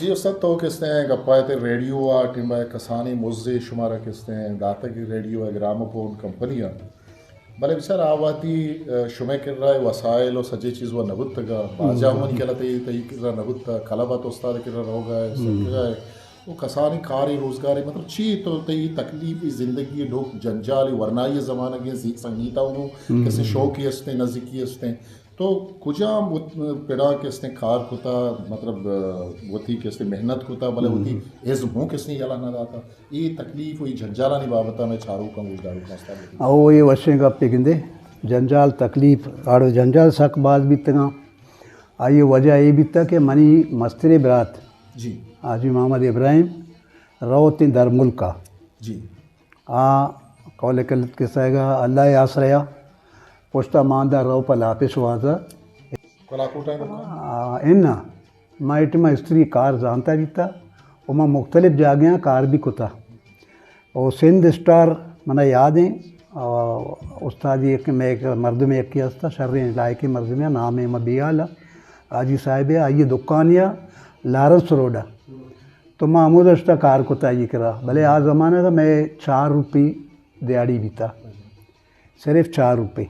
جی استاد، تو کستیں گپا تے ریڈیو آ ٹیما کسانی مزے شمارا کستیں داتگی ریڈیو ء گراموفون کمپنی ء، بلے بچار آ وتی، ء، شمئے کرا وسائل و سجے چیز و نبوتگا، بازار منی کلا تئی، تئی کرا نبوتا، کلب ات استاد کرا روگا ہے، سکگا ہے، و کسانی کاری روزگاری، مطلب چی تو تئی تکلیفی زندگی ڈوک جنجالی ورنائی زمانگی زی-، سنگیتا انو کسے شوقی استیں، نزیکی استیں؟ تو کجام وت-، پڑا کہ استیں کار کتا، مطلب، ء، وتی کہ استیں محنت کتا، بلے وتی ازم ہوں کہ استیں یلا نہ داتا؟ اے تکلیف و اے جنجالانی بابت میں چاروکاں گوشداروکاں استاد وتی۔ او، اے وشیں گپے گندے۔ جنجال، تکلیف، آڑو جنجال سک باز بیتگاں۔ آئی وجہ اے بیتا کہ منی مسترے برات جی۔ حاجی محمد ابراہیم روتیں در ملکا۔ جی۔ آ قول کلت کسہ گا اللہ ء آسریا پشتا ماندا رو پہ لاپش وازا۔ کلاکوٹا ء روکا؟ آ، انا، ما ایٹما استری کار زانتا بیتا و ما مختلف جاگہاں کار بھی کتا۔ و سندھ اسٹار منا یاد ہیں، آ، استادی ایک، میں ایک مردم یکی ہستا، شریں لائقیں مردمے، نام ہے ما بیال، حاجی صاحب ہے، آئیے دکان یا لارنس روڈا۔ تو ما ہمودا اشتا کار کتا آئی کرا، بلے آ زمانہ کا میں چار روپی دیہاڑی بیتا، صرف چار روپی۔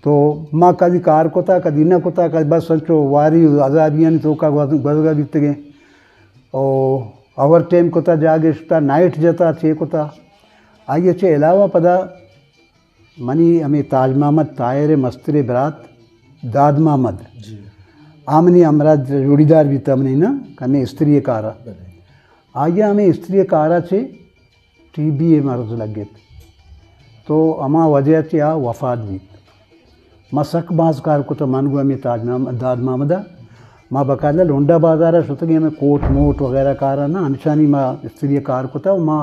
تو ما کدی کار کتا، کدی نہ کتا، کدی بس انچو واری عذابیانی توکا گوز-، گوزگا بیتگیں۔ او اوور ٹائم کتا، جاگے شتا، نائٹ جتا، چے کتا۔ آئی چے علاوہ پدا منی ہمے تاج محمد طاہر ء مسترے برات داد محمد، جی۔ آ منی ہمراہ جوڑیدار بیتا منی نا، ہمے استری ء کارا۔ بلے۔ آئی ء ہمے استری ء کارا چے ٹی بی ء مرض لگت۔ تو ہما وجہ چے آ وفات بیت۔ ما سک باز کار کت، من گوں ہمے تاج محمد، داد محمد ء ما باقاعدہ لونڈا بازار ء شتگیں، ہمے کوٹ موٹ وغیرہ کار ء نا، ہمشانی ما استری ء کار کت و ما،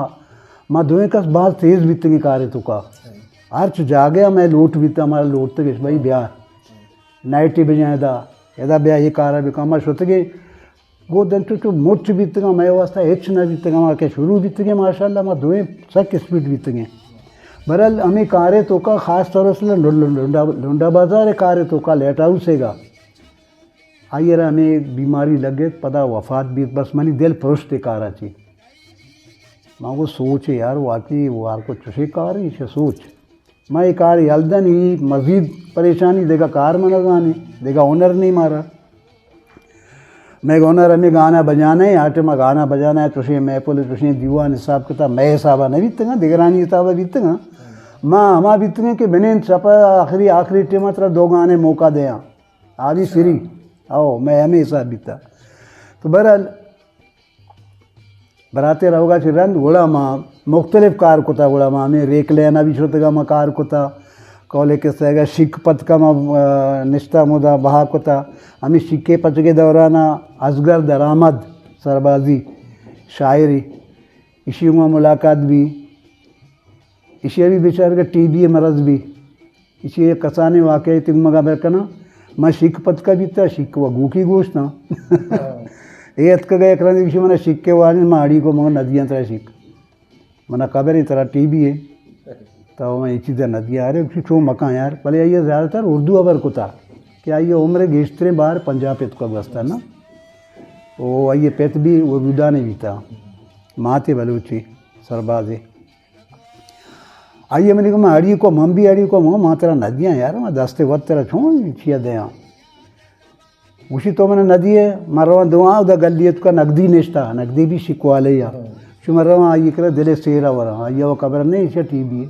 ما دوئیں کس باز تیز بیتگیں کار ء توکا۔ ہرچ جاگہ ء مئے لوٹ بیت، ہمارا لوٹتگ اش بھائی بیا، نائٹی بجائیں ادا، ادا بیا، یہ کار ء بکن۔ ما شتگیں گوں دنچو چو مچ بیتگاں، مئے واسطہ ہچ نہ بیتگاں، ما کہ شروع بیتگیں ماشاءاللہ ما دوئیں سک اسپیڈ بیتگیں۔ برحال ہمے کارے توکا خاص طور سے لنڈا، لنڈا، لنڈا بازار کارے توکا لائٹ ہاؤس ہے گا۔ آئی را ہمے بیماری لگت، پدا وفات بیت، بس منی دل پرشت کارا چی۔ ما گو سوچ یار، واقعی وار کو چشے کار ہے، اسے سوچ۔ ما اے کار یل دن، ای مزید پریشانی، دگہ کار من زانی، دگہ ہنر نہیں مارا۔ میں ہنر ہمیں گانا بجانا ہے، آٹے ما گانا بجانا ہے، چوشیں محفل، چوشیں دیوان حساب کتاب، میں حسابا نہ بیتگاں، دگرانی حسابا بیتگاں۔ ما ہما بیتگاں کہ بنین چپا آخری، آخری ٹیم ترا دو گانے موقع دیاں۔ آدھی فری، او، میں ہمیں حساب بیتا۔ تو بہرحال، براتے روگا چہ رند گڑا ما مختلف کار کتا، گڑا ما ہمیں ریک لینا بھی شتگا ما کار کتا، کولے کسے گا شک پتکا ما، آ، نشتا مدا بہا کتا۔ ہمیں شکے پچگے دورانا اصغر درآمد سربازی شاعری، اشی ما ملاقات بھی۔ ایشی ء بھی بیچارگ ء ٹی بی ء مرض بی۔ ایشی ء کسانیں واقعہ تک مگا بر کناں۔ من شیک پتکا بیتا، شیک و گوکی گوشتاں۔ اے اتکگ ء یک رندے گوشی، من شیک ء وارین، من اڑی کو مگا ندیاں ترا شیک۔ من خبر ہے ترا ٹی بی ہے۔ تو من یہ چیز ندیاں، ارے گوشی چو مکان یار۔ بلے آئی زیادہ تر اردو خبر کتا کہ آئی عمر گیشتریں بار پنجاب اتکگ بستا نا۔ او آئی پت بھی وجودانے بیتا۔ ماتے بلوچی سربازے۔ آئی ء منی گو، من اڑی کو، من بھی اڑی کو، من، من ترا ندیاں یار، من دست وت ترا چون چیا دیاں؟ گوشی تو من ندیے، من رواں دواں، ادا گلی ات کا نقدی نشتا، نقدی بھی شکوالے یا۔ شو من رواں آئی کرا دل سیرا وراں، آئی وہ خبر نہیں، اسے ٹی بی ہے۔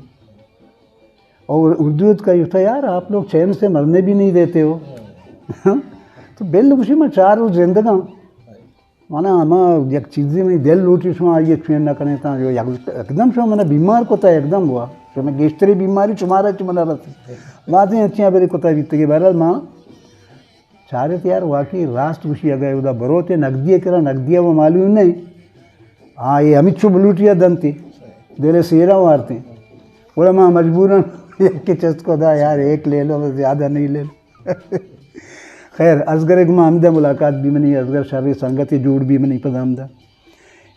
اور اردو ات کا یہ تھا، یار، آپ لوگ چین سے مرنے بھی نہیں دیتے ہو۔ تو بل گوشی من چار روز زندگاں۔ مانا ہما یک چیزے منی دل لوٹی شما آئی ء چوین نہ کنے تاں، جو یک، یکدم شما منا بیمار کتا، یکدم ہوا۔ شما گیشتری بیماری شمارا چی منا رسی۔ بازیں اچیاں بری کتا بیتگی، بہرحال ما چارت یار واقعی راست گوشی، اگہ اودا بروتے نقدی کرا، نقدی وہ معلوم نہیں۔ ہاں، یہ ہمیں چو بلوٹیا دنتی، دل سیرا وارتے۔ گڑا ما مجبوراً یک چست کو دا یار، ایک لے لو، بس زیادہ نہیں لے لو۔ خیر، اصغر ء گوں ما ہمدا ملاقات بی منی، اصغر شریں سنگتے جوڑ بی منی پدا ہمدا۔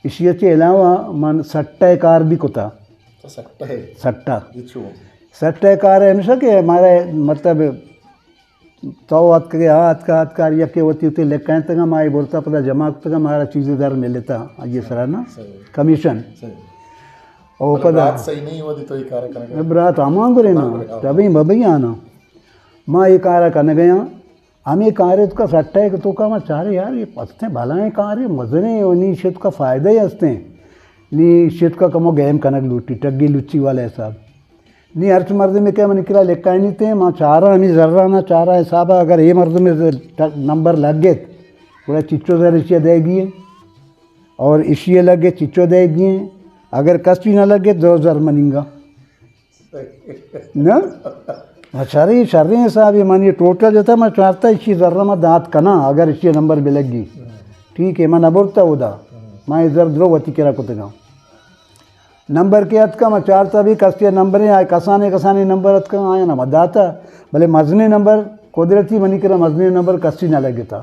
ایشی ء چہ علاوہ من سٹہ ء کار بھی کتا۔ تو سٹہ ہے؟ سٹہ۔ یہ چو؟ سٹہ ء کار ہے ہمیشہ کہ ہمارا مطلب تو اتکگے، آ اتکا، اتکا، یکے وتی وتی لکھائینتگا، ما اے برتا پدا جمع کتگا، مارا چیزے در ملتا، آئی سرا نا، صحیح۔ کمیشن۔ صحیح۔ او مطلب پدا رات صحیح نہیں ہوتی تو یہ کار کرنے کا؟ برات ہمان گرے نا، ہمان گرے، ہاں۔ تبھی مبئی آنا۔ ما اے کارا کنگیاں، ہمے کارے تو کا سٹا ہے کہ تو کا ما چارے یار، یہ پستے بھلائیں کارے، مزنے، و نی شت کا فائدہ ہی ہستے۔ نی شت کا کمو گیم کنگ لوٹی، ٹگی لچی والا حساب۔ نی ہرچ مردمے کہ منی کرا لکھائینیت، ما چاراں ہمے زرانا، چاراں حسابا، اگر اے مردمے ز-، ٹ-، نمبر لگت، گڑا چچو زر اشیا دئیگی ایں، اور اشیا لگت چچو دئیگی ایں، اگر کسی نہ لگت دو زر منیگا۔ نہ؟ ما چارے شریں حسابے، من یہ ٹوٹل جتا، ما چارتا اشی زر ما دات کناں، اگر اشی نمبر بلگی۔ ٹھیک ہے، من نبرتا ادا، ما یہ زر درو وتی کرا کتگاں۔ نمبر کہ اتکا، ما چارتا بھی کسے نمبر ہیں، آئے کسانے کسانے نمبر اتکا، آیا نا ما داتا، بلے مزنیں نمبر قدرتی منی کرا مزنیں نمبر کسی نہ لگتا۔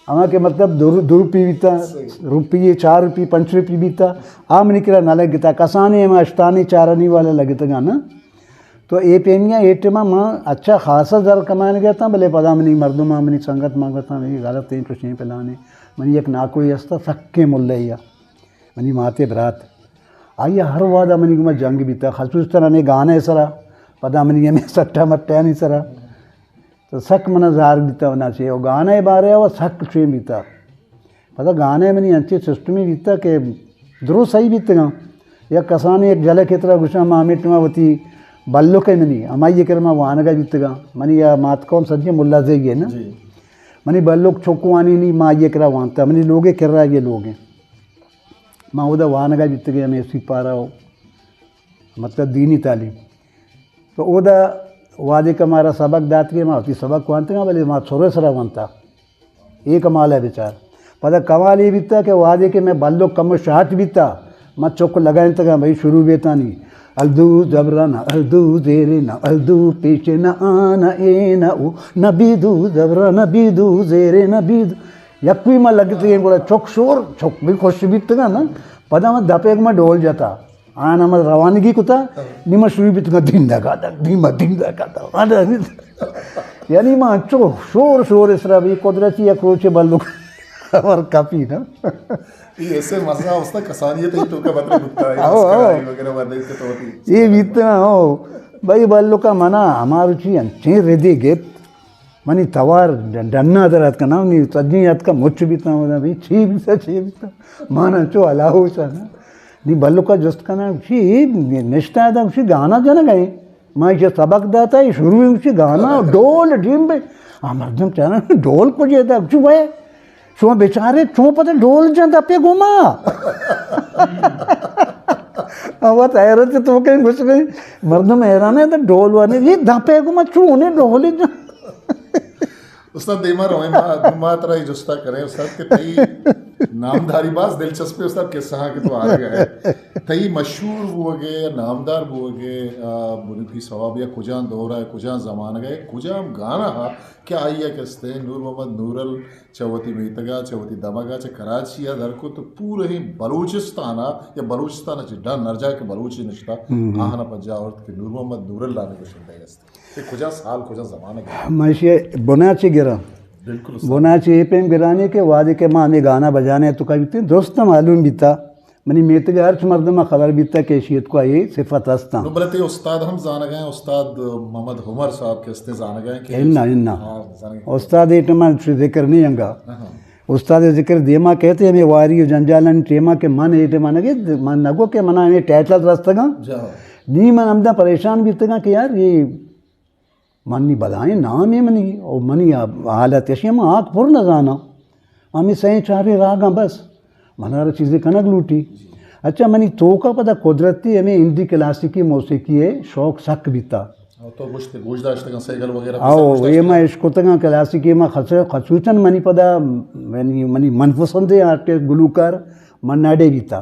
ہما کہ مطلب دو رو-، دو روپی بیتا، صحیح۔ روپی، چار روپی، پنچ روپی بیتا، آ منی کرا نہ لگتا، کسانے ہما اشتانی چارانی والا لگتگا نا۔ تو اے پیمیا اے ٹیما ما اچھا خاصا زر کمائن گیا تھا، بلے پدا منی مردم، منی سنگت مانگتا، یہ غلط ہیں، چوشیں پلانے۔ منی یک ناکوئی ہستا، سکیں ملہ یا۔ منی ماتے برات، آئی ہر وہدا منی گوما جنگ بیتا، خصوصاً ہمے گانے سرا، پدا منی ہمے سٹا مٹانی سرا، تو سک منا زار بیتا ونا چے، او گانے بارے او سک چویں بیتا۔ پدا گانے منی انچے سسٹمی بیتا کہ درو صحیح بیتگاں۔ یک کسانی یک جلکے ترا گوشاں، ما ہمے ٹیما وتی بلک ہے منی، ہمائی کرا ما وانگا بیتگاں۔ منی یا مات قوم سجے ملا زئی ہے نا۔ جی۔ منی بلک چک وانی نی، ما آئی کرا وانتا، منی لوگے کرا یہ لوگے۔ ما اودا وانگا بیتگے ہمے سپارہ و مطلب دینی تعلیم۔ تو اودا وہدے کہ مارا سبق داتگے، ما وتی سبق وانتگاں، بلے ما سرے سرا وانتا۔ اے کمال ہے بچار۔ پدا کمال یہ بیتا کہ وہدے کہ میں بلک کمو شاٹ بیتا، ما چک لگائینتگاں بھئی شروع بیتانی۔ الدو زبرا نہ الدو زیرے نہ الدو پیشے نہ آ نہ اے نہ او نہ بیدو زبرا نہ بیدو زیرے نہ بیدو۔ یکوئی ما لگتگیں گڑا چک شور، چک بھی خوش بیتگا نا۔ پدا ما دپے ما ڈول جتا۔ آن ہم روانگی کتا، ہاں۔ نیمہ شروع بیتگا دین دا گا دا، نیمہ دین دا گا دا۔ یعنی ما انچو شور، شور اسرا بھی قدرتی یک روچے بلک خبر کپی نا۔ یہ ایسے مسئلہ اس طرح کسانی ہے تو کا بتر کتا ہے، آؤ، آؤ۔ مسکرائی وغیرہ ورنہ تو ہوتی۔ یہ بیتنا ہو۔ بھائی بلکا منا ہمارو چی انچیں ردے گپت۔ منی توار ڈ-، ڈنا در اتکا، نہ منی سجیں اتکا مچ بیتا، ودا بھی چی بیتا، چی بیتا۔ مانا چو ہلاوشا نا۔ نی بلکا جست کنا، چی نشتا دا، چی گانا جنگا ہے۔ ما ایشی سبق داتا، یہ شروع ہے، چی گانا، ڈول، ڈیمبے۔ آ مردم چارا، ڈول کجے دا، چی بھائی؟ شما بچارے، چون پتہ ڈول جن دپے گوما۔ آ وت حیرت تو کہیں گوش گئے، مردم حیران ہے، تو ڈول وانے، یہ دپے گوما چونے ڈول جن۔ استاد دیما رویں، ما، ما ترا یہ جستا کریں، استاد، کہ تئی نامداری باز دلچسپ ہے، استاد، قصہ ہاں کہ تو آ گیا ہے۔ تئی مشہور بوگے یا نامدار بوگے، آ، بنکی سواب یا کجان دور ہے، کجان زمانگ ہے، کجام گانا ہا کہ آئی ء کستیں نور محمد نورل چہ وتی میتگ ء، چہ وتی دمگ ء، چہ کراچی ء در کت، پورہیں بلوچستان ء یا بلوچستان ء چہ ڈن ہر جاہ کہ بلوچے نشتہ، ہم۔ آہاں ء پجا آورت کہ نور محمد نورل ء گوشندہ است۔ اے کجا سال، کجا زمانگ ء؟ من ایشی ء بنا چہ گراں۔ بالکل استاد۔ بنا چہ اے پیم گرانی کہ وہدے کہ ما ہمے گانا بجانے تو کا بیتیں، درست معلوم بیتا۔ منی میتگ ء ہرچ مردم ء خبر بیتگ کہ ایشی ء تکا اے صفت ہستاں۔ نو بلے تئی استاد ہم زانگ ء، استاد محمد عمر صاحب کہ استیں زانگ ء کہ انا، انا۔ ہاں، زانگ ء۔ استاد اے ٹائم ء چو ذکر نہیں انگا۔ ہاں۔ استاد ذکر دیما کہتے ہمیں واری و جنجالانی ٹیما کہ من اے ٹائم ء نگے، من نگو کہ منا ہمیں ٹائٹل رستگاں۔ جا۔ نی من ہمدا پریشان بیتگاں کہ یار یہ منی بلائیں نامے منی، او منی حالت اشی، من آک پر نزاناں۔ ہمے سئیں چاریں راگاں بس۔ من ہر چیزے کنگ لوٹی۔ اچھا، منی توکا پدا قدرتی ہمے ہندی کلاسیکی موسیقی ء شوق سک بیتا۔ او تو گوشت، گوش داشتگاں سیگل وغیرہ، او، اے ما اشکتگاں کلاسیکی ما خص-، خصوصاً منی پدا، یعنی منی من پسندیں آرٹسٹ گلوکار منا ڈے بیتا۔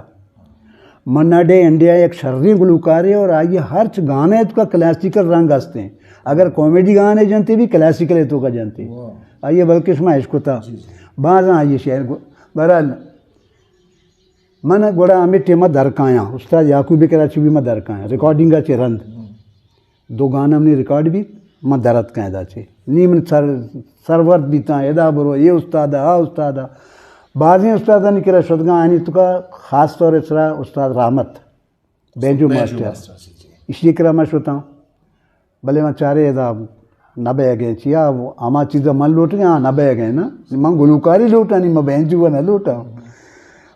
منا ڈے انڈیا یک شریں گلوکارے اور آئی ہرچ گانے تو کا کلاسیکل رنگ ہستے ہیں۔ اگر کامیڈی گانے جنتے بھی کلاسیکل ہے تو کا جنتے۔ واہ۔ آئیے بلکہ شما اشکتا۔ جی، جی۔ بازاں آئیے شعر گو-، بہرحال من گڑا ہمیں ٹیمہ درکایاں۔ استاد یعقوب کراچی بھی ما درکایاں۔ ریکارڈنگ چہ رند۔ ہم۔ دو گانا منی ریکارڈ بیت۔ من در اتکاں ادا چہ۔ نی من سر، سرورد بیتاں، ادا برو، اے استاد ءَ، آ استاد ءَ۔ بازیں استادانی کرا شتگاں، آنی توکا خاص طور ءِ سرا استاد رحمت، بینجو بینجو ماسٹر۔ ماسٹر، جی، جی۔ ایشی کرا من شتاں۔ بلے من چارے ادا نہ بیگ ءَ، چیا ہما چیز من لوٹگاں، آ نہ بیگ ءَ نا۔ من گلوکاری لوٹاں، نی من بینجو نہ لوٹاں۔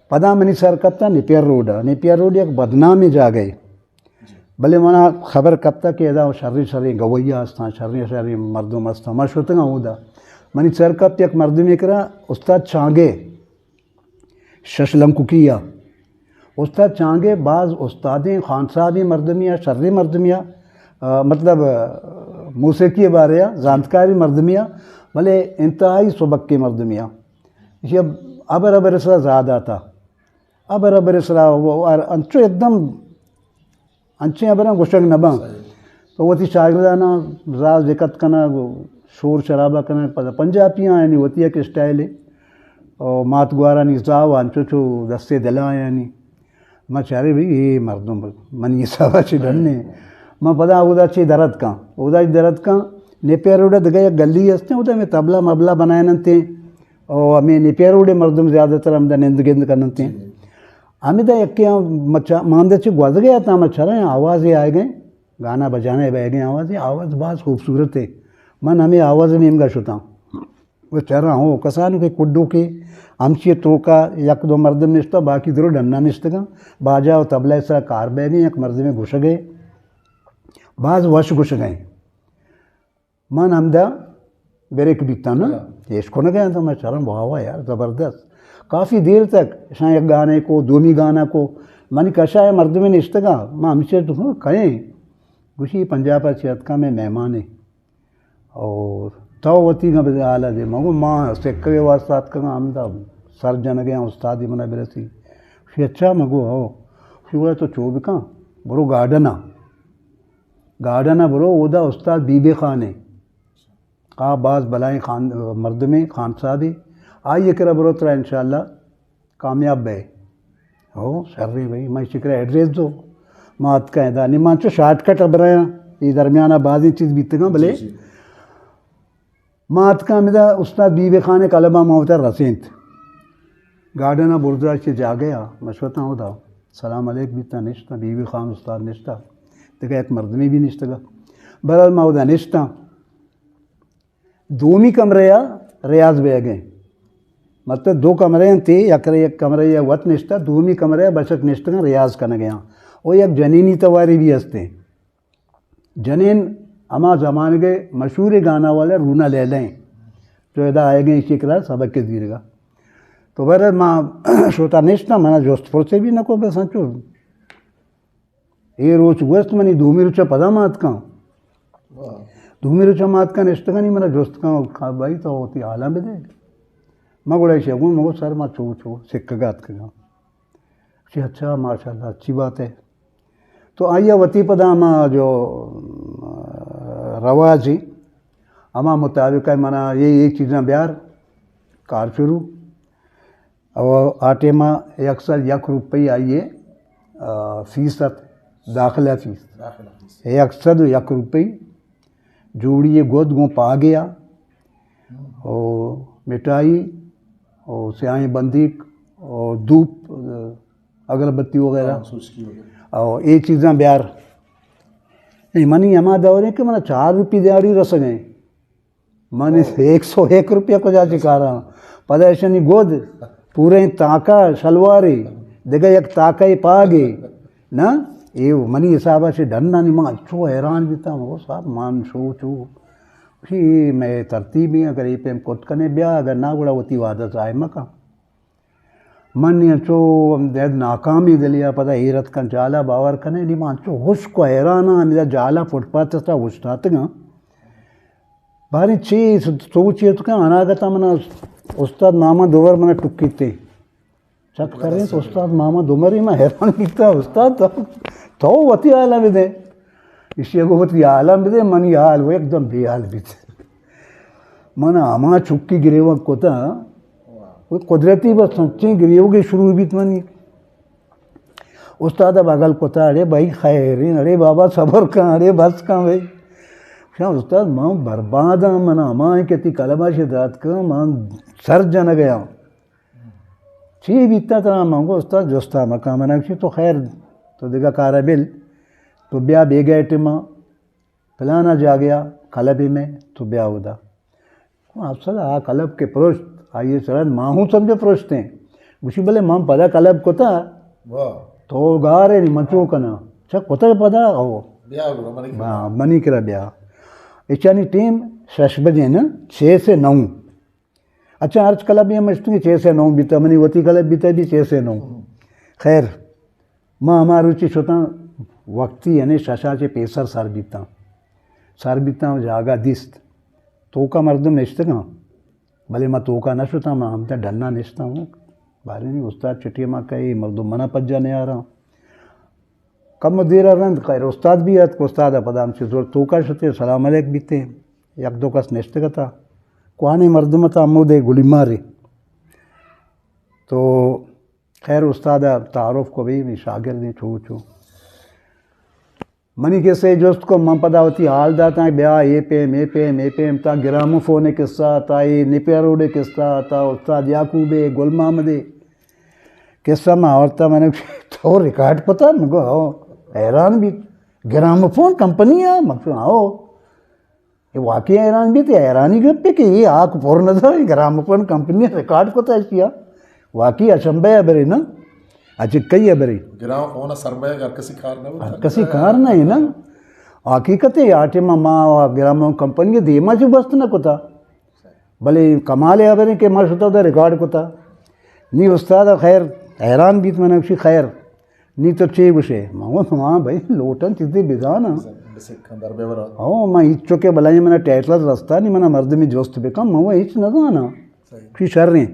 پدا منی سر کپتا نیپیئر روڈ ءَ۔ نیپیئر روڈ یک بدنامیں جاگہے۔ بلے منا خبر کپتا کہ ادا شریں شریں گویا ہستاں، شریں شریں مردم ہستاں۔ ما شتگاں اودا۔ منی سر کپت یک مردمے کرا، استاد چانگے، شش لنککی ءَ۔ استاد چانگے باز استادیں، خان صاحبیں مردمے ءَ، شریں مردمے ءَ، آ، مطلب، آ، موسیقی ءِ بارے ءَ زانتکاریں مردمے ءَ، بلے انتہائی سبکیں مردمے ءَ۔ ایشی ءَ ہبر ہبر ءِ سرا زیادہ تا۔ ہبر ہبر ءِ سرا و-، و-، انچو ایکدم انچیں ہبراں گوشگ نہ باں۔ صحیح۔ تو وتی شاگرداناں زاز دقت کنگ، شور شرابہ کنگ، پدا پنجابیاں یعنی وتی یک اسٹائلے۔ او مات گوارانی زاو انچو چو دستے دلاں یعنی۔ ما چارے بھئی اے مردم منی حسابا چہ ڈن ایں۔ ما پدا اودا چہ در اتکاں۔ اودا چہ در اتکاں، نیپیئر روڈ ءَ دگہ یک گلی ہستیں، اودا ہمے طبلہ مبلہ بنائیننتیں۔ او ہمے نیپیئر روڈ ءِ مردم زیادہ تر ہمدا نند گند کننتیں۔ ہمدا یکے آں مچا-، ماندہ چہ گوزگے اتاں، مچھریں آوازے آئیگیں، گانا بجانا بئیگیں آوازے، آواز باز خوبصورت ہے۔ من ہمے آواز نیمگا شتاں۔ و چراں ہو کسانو کہ کڈو کے ہمچی توکا یک دو مردم نشتا، باقی درو ڈنا نشتگاں۔ باجا و طبلہ سرا کار بئیگیں، یک مردمے گوشگے، باز وش گوشگیں۔ من ہمدا بریک بیتاں نا، ہاں۔ پیش کنگ ءَ آں تو من چاراں، واہ واہ یار، زبردست۔ کافی دیر تک اشاں یک گانے کو، دومی گانا کو، منی کشا ءَ مردمے نشتگا، من ہمشے تو کئیں؟ گوشی پنجاب ءَ چہ اتکا مئے مہمانے۔ او تو وتی نہ بدے حالا دے۔ من گو ما سکگے واسطہ اتکگاں ہمدا سر جنگے آں، استادی منا برسی۔ گوشی اچھا؟ من گو ہو۔ گوشی گڑا تو چو بکن، برو گارڈن ءَ۔ گارڈن ءَ برو، اودا استاد بی بی خان ءِ۔ آ باز بلائیں خان، مردمے، خان صاحبے۔ آئی ءِ کرا برو، ترا انشاءاللہ کامیاب بئے۔ ہو، شریں بھئی، من ایشی کرا ایڈریس دو۔ ما اتکاں ادا۔ نی من چو شارٹ کٹ ءَ برایاں، اے درمیان ءَ بازیں چیز بیتگاں، بلے جی، جی۔ ما اتکاں ہمدا استاد بی بی خان ءِ کلب ءَ ما وتا رسینت۔ گارڈن ءَ برزا چہ جاگہ ءَ ما شتاں اودا۔ سلام علیک بیتاں، نشتاں۔ بی بی خان استاد نشتا۔ دگہ یک مردمے بھی نشتگا۔ بہرحال ما اودا نشتاں۔ دومی کمرہ ءَ ریاض بیگیں۔ مطلب دو کمرہ انت، یک، یک کمرہ ءَ وت نشتا، دومی کمرہ ءَ بچک نشتگاں ریاض کنگے آں۔ او یک جنینی تواری بھی ہستیں۔ جنین ہما زمانگ ءِ مشہوریں گانا والا رونا لیلا ایں، جو ادا آئیگیں ایشی کرا سبق ءَ زیرگا۔ تو بہرحال ما شوتا نشتاں، منا جست پرسے بھی نہ کو، بس انچو اے روچ گوست، منی دومی روچا پدا ما اتکاں۔ واہ۔ دومی روچا ما اتکاں، نشتگانی منا جست کن، بھائی تو وتی حالاں بدے۔ ما گڑا ایشی گوں، مگو سر ما چو چو سکگا اتکگاں۔ گوشی، اچھا، ماشاءاللہ، اچھی بات ہے۔ تو آئی ءَ وتی پدا ہما جو، آ، رواج ایں، ہما مطابق ءَ منا یہ، یہ چیزاں بیار، کار شروع۔ او آ ٹائم ءَ یک سد یک روپی آئی ءِ، آ، فیس ات، داخلہ فیس۔ داخلہ فیس۔ یک سد و یک روپی۔ جوڑی ءِ گد گوں پاگے ءَ، او مٹھائی، او سیاہیں بندیک، او دھوپ، اگربتی وغیرہ۔ ہاں، سوچکی وغیرہ۔ او اے چیزاں بیار۔ اے منی ہما دور ایں کہ منا چار روپی دیہاڑی رسگیں۔ من ایک سو ایک روپیہ کجا چکاراں۔ پدا ایشانی گد، پوریں تاکا شلوارے، دگہ یک تاکے پاگے۔ نا، اے منی حسابا چہ ڈنانی من انچو حیران بیتاں، او صاحب، من شو چو۔ گوشی، اے مئے ترتیب ایں، اگر اے پیم کت کنے بیا، اگر نا گڑا وتی وعدہ ضائع مکن۔ من نی انچو ہم دید ناکامی دلیا پدا ایر اتکاں جالا، باور کنے، نی من انچو ہشک و حیران آں، ہمیدا جالا فٹ پاتھ ءِ سرا اوشتاتگاں۔ باریں چی سوچ اتکاں، اناگتا منا استاد ماما دوبر منا ٹکیتے۔ چک ترینت، استاد ماما دوبر، من حیران بیتاں، استاد تو، تو وتی حالا بدے۔ ایشی ءَ گوں وتی حالاں بدے، منی حال و یکدم بے حال بیت۔ من ہما چکی گریوگ کتاں، وہ قدرتی بس سچیں گریوگے شروع بیت منی۔ استاد ءَ بغل کتا، اڑے بھائی خیر ایں، اڑے بابا صبر کن، اڑے بس کن بھائی۔ کیا استاد، من برباداں، من ہما کہ تئی کلب ءَ شہ دراتکاں، من سر جنگ ءَ آں۔ چی بیتا ترا؟ من گو استاد جستا مکن۔ من گوشی تو خیر، تو دگہ کارا بل، تو بیا بیگہ ٹیما پلانا جاگہ ءَ کلبے مئے، تو بیا اودا۔ افسر آ کلب کہ پرشت، آئی سرا ما ہوں سمجھو پرشتیں۔ گوشی بلے من پدا کلب کتا۔ واہ۔ تو گارے نی من چو کنا۔ چا کتا پدا او۔ بیا گڑا منی کرا۔ ہاں، منی کرا بیا۔ اچانی ٹیم شش بجے نا، چھ سے نو۔ اچھا، ہرچ کلب ءَ مشتگی چھ سے نو بیتا، منی وتی کلب بیتا بھی چھ سے نو۔ خیر، ما ہما روچی شتاں، وقتی یعنی ششا چہ پیسر سر بیتاں۔ سر بیتاں، جاگہ دیست۔ توکا مردم نشتگاں، بلے ما توکا نہ شتاں، ما ہمتا ڈنا نشتاں۔ بارے نی استاد چٹی ما کئی مردم منا پجا نیاراں۔ کم دیر ءَ رند خیر استاد بھی اتک، استاد ءَ پدا ہمچی زور توکا شتے، سلام علیک بیتے، یک دو کس نشتگ اتا، کوہنیں مردم اتا، ہمودے گلی مارے۔ تو خیر استاد ءَ تعارف کو بھی، بھی شاگردیں چو چو۔ منی کسہ جست کو، من پدا وتی حال داتاں، بیا اے پیم، اے پیم، اے پیم، تا گراموفون قصہ، تا اے نیپیا روڈ قصہ، تا استاد یعقوب، گل محمد۔ قصہ ما آورتا، من گوشت، تو ریکارڈ کتا؟ من گو، ہو۔ حیران بیت، گراموفون کمپنی ءَ؟ من گوشت، ہو۔ اے واقعی حیران بیت، اے حیرانی گپے کہ اے آک پر نہ دا، گراموفون کمپنی ءَ ریکارڈ کتا اشیا۔ واقعی اچنبے ءِ برے نا، اچکئی ءِ برے۔ گراموفون ءَ سرمایہ ہر کسی کار نہ بوتا۔ ہر کسی کار نہ ہے نا۔ حقیقت ہے، آ ٹیم ما گراموفون کمپنی ءِ دیما چو بست نہ کتا۔ بلے کمال ءِ ہبریں کہ ما شتا دا ریکارڈ کتا۔ نی استاد خیر حیران بیت، من گوشی خیر، نی تو چے گوشے؟ من گوشت، ہاں بھائی، لوٹن چیزے بزاناں۔ بسکاں در بہ برا۔ ہو، من ہچ چکے بلائیں منا ٹائٹل رستا نی، منا مردمی جست بکن، من وہ ہچ نہ زاناں۔ صحیح۔ کی شریں۔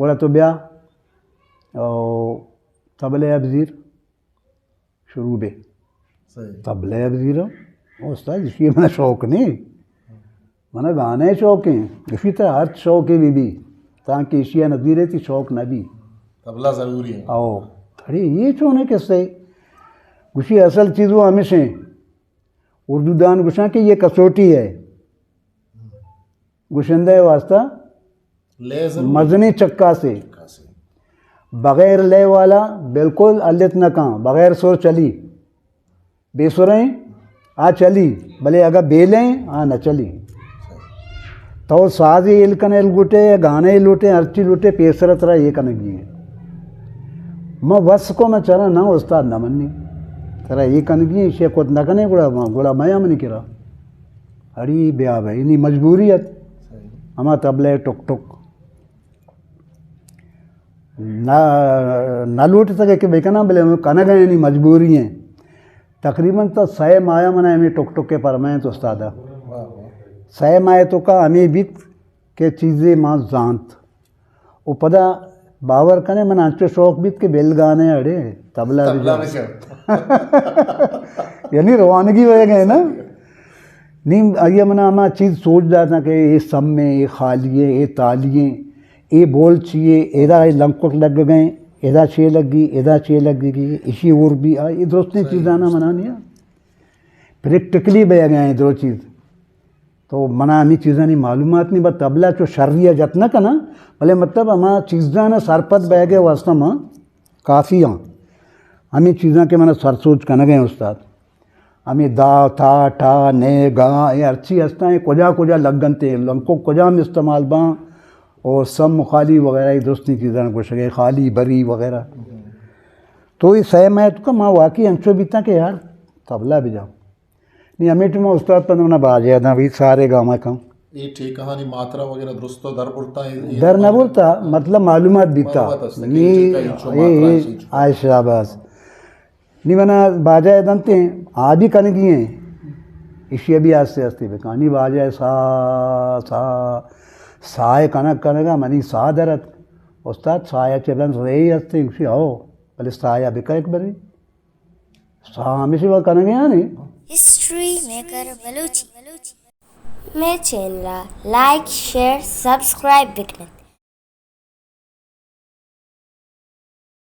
گڑا تو بیا، او، تبلے اب زیر۔ شروع بے۔ صحیح۔ تبلہ ءَ بزیراں۔ استاد، ایشی ءَ منا شوق نہیں۔ منا گانے شوق ہیں۔ ایشی ترا ہر شوقے بی بی۔ تانکہ ایشی ءَ نزیرے تی شوق نہ بی۔ تبلہ ضروری ہے۔ او، اڑے یہ چونے قصہ ہے؟ گوشی اصل چیز وہ ہمیش ہیں۔ اردو دان گوشاں کہ یہ کسوٹی ہے۔ گشندہ ءِ واسطہ لے ضروری۔ مزنیں چکاسے۔ چکاسے۔ بغیر لے والا بالکل ہلت نہ کن، بغیر سر چلی۔ بے سریں آ چلی، بلے اگہ بے لیں آ نہ چلی۔ تو سازے ہیل کنے لوٹے یا گانے لوٹے، ہرچی لوٹے، پیسر ترا یہ کنگی ہے۔ من وس کو من چرا نہ استاد نہ منی۔ ترا یہ کنگی ہے، شے کت نہ کنے گڑا، گڑا میا منی کرا۔ اڑی بیا بھائی، نی مجبوری ات۔ صحیح۔ ہما تبلہ ٹک ٹک۔ نہ، نہ لوٹ سکے کہ بکناں، بلے ہم کنگ ءَ یعنی مجبوری ہیں۔ تقریباً تو سئے ماہ منا ہمیں ٹک ٹک کے پرمائیں تو استاد۔ واہ، واہ۔ سئے ماہ تو کا ہمیں بیت کہ چیزے ما زانت۔ و پدا باور کنے من انچو شوق بیت کہ بل گانے اڑے تبلہ تبلہ بجا۔ بجا۔ یعنی روانگی ہوئے گئے نا۔ نیم آئی منا ہما چیز سوچ داتا کہ اے سم ہے، اے خالی ہے، اے تالی ہے، اے بول چی ہے، ادا اے لنکک لگ گئے، ادا چے لگی، ادا چے لگی، اشی اور بھی آ، اے درستیں صحیح۔ چیزانا منا نیا۔ پریکٹیکلی بہ گئے ہیں درو چیز۔ تو منا ہمیں چیزانی معلومات نہیں، بس تبلہ چو شری ءَ جت نہ کناں، بلے مطلب ہما چیزاں سرپد بہ گئے واسطہ ما کافی ہاں۔ ہمیں چیزاں کہ منا سر سوچ کنگ ءَ استاد۔ ہمیں دا، تا، ٹا، نے، گا، اے ہرچی ہستاں، اے کجا کجا لگنتے، لنکو کجام استعمال باں، اور سم خالی وغیرہ، اے درستیں چیزاں گوشگ ءَ، خالی بری وغیرہ۔ تو اے سئے ماہ تو ما واقعی انچو بیتاں کہ یار تبلہ بجا۔ نی ہمے ٹائم استاد پند منا باجے داں بھی سارے گاما کم۔ اے ٹھیکہانی ماترا وغیرہ درست در برتا ہے؟ در نہ برتا، مطلب معلومات بیتا۔ معلومات است کہ نی اے ٹھیکہ انچو اے ماترا اے انچو۔ آئے شاباس۔ نی منا باجا دنتے آ بھی کنگی ہیں۔ ایشی بھی آستے آستے بکانی باجا سا، سا، سائے کنگ کنگا منی سا درت۔ استاد سایہ چلن رہی ہستے، گوشی ہو، بلے سایہ بکا ایک بری۔ سا ہمیشی با کنگے آنے۔ History maker Balochi. مئے چینل ءَ لائک، شیئر، سبسکرائب بکنت۔